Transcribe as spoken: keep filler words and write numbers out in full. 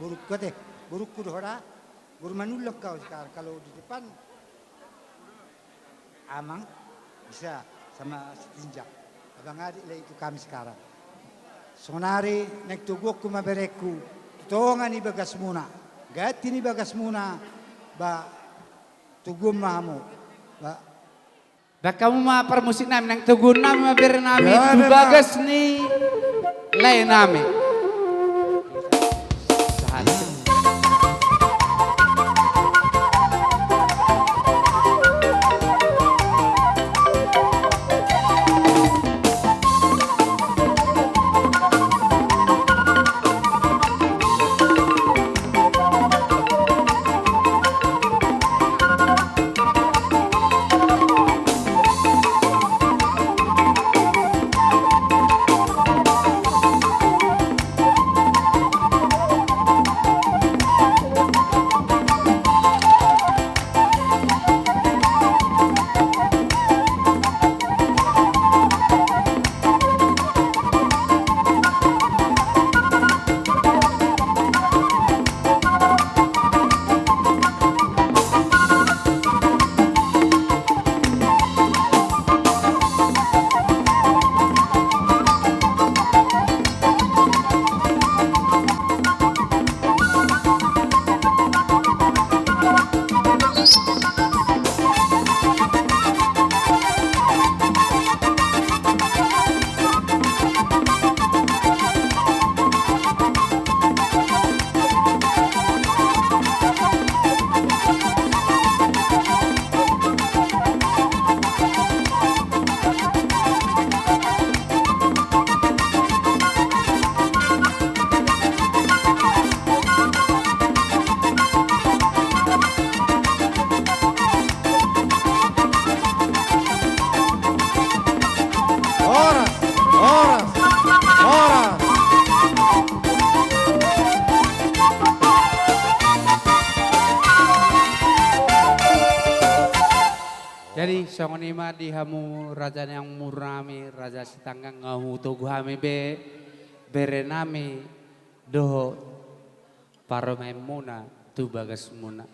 Borungku ate, borungku do ho da. Boru Manullang ho sekarang, kalau di depan Amang bisa sama Sitinjak. Abang adik lah itu kami sekarang. Sonari naeng toguonku ma berengku tu tonga ni bagasmuna, ganti ni bagasmuna, ba toguon ma hamu. Ba. Ndang hamu ma parmusik nami, naeng toguon nami ma bere nami tu bagas ni lae nami. Sahat. Horas, horas, horas. Jadi songon i ma di hamu raja ni amangboru nami, Raja Sitanggang, nga hutogu hami be bere nami dohot parumaenmuna tu bagasmuna.